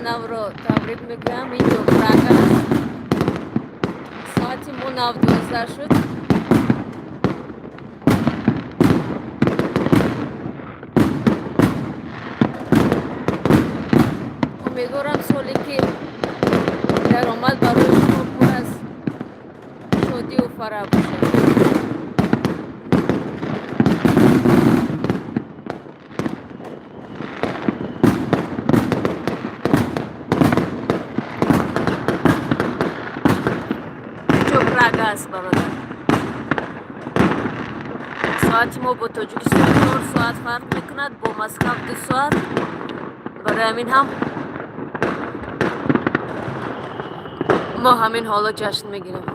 Навро табрик мегӯям. Инҷо Прага аст, соати мо 9:12 шуд. Умедворам, соле ки даромад барои шумо пур аз шодию фараҳ бошад. Инҷо Прага аст, бародар. Соати мо бо Тоҷикистон 4 соат фарқ мекунад, бо Москав 2 соат. Барои ҳамин ҳам мо ҳамин ҳоло ҷашн мегирем.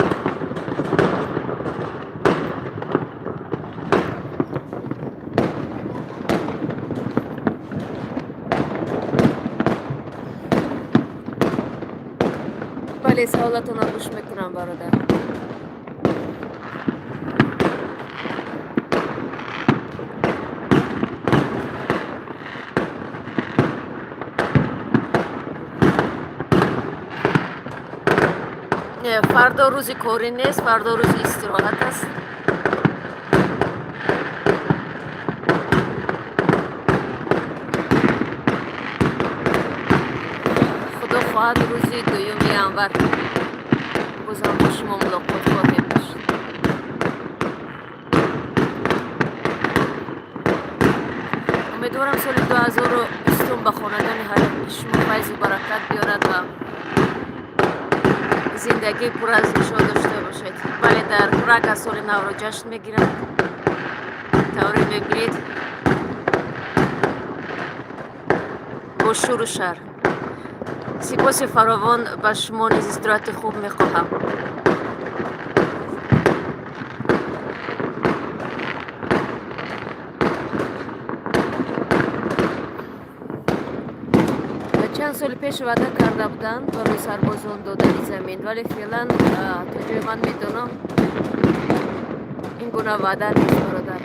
Бале, саволатонро гӯш мекунам, бародар. Не, фардо рӯзи корӣ нест, фардо рӯзи истироҳат аст. Худо хоҳад, рӯзи 2 январ бозам бо шумо мулоқот хоҳем дошт. Умедворам, соли 2020-ум ба хонадони ҳар яки шумо файзу баракат биёрад ва зиндагии пур аз нишот дошта бошед. Бале, дар Прага соли навро ҷашн мегиранд, тавре мебинед, бо шуру шар. Сипоси фаровон, ба шумо низ истироҳати хуб мехоҳам. Чанд соли пеш ваъда карда буданд барои сарбозон додани замин, вале феълан, то ҷое ман медонам, ин гуна ваъда нест, бародар.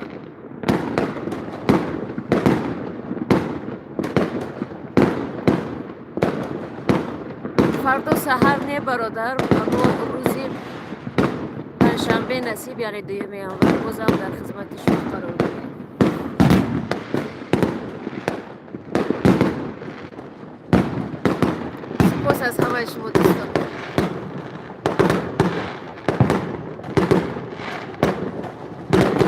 Фардо саҳар не, бародар, мо рӯзи панҷшанбе насиб, яъне 2 январ, бозам дар хизмати шумо қарор мегирем. Сипос аз ҳамаи шумо, дӯстон.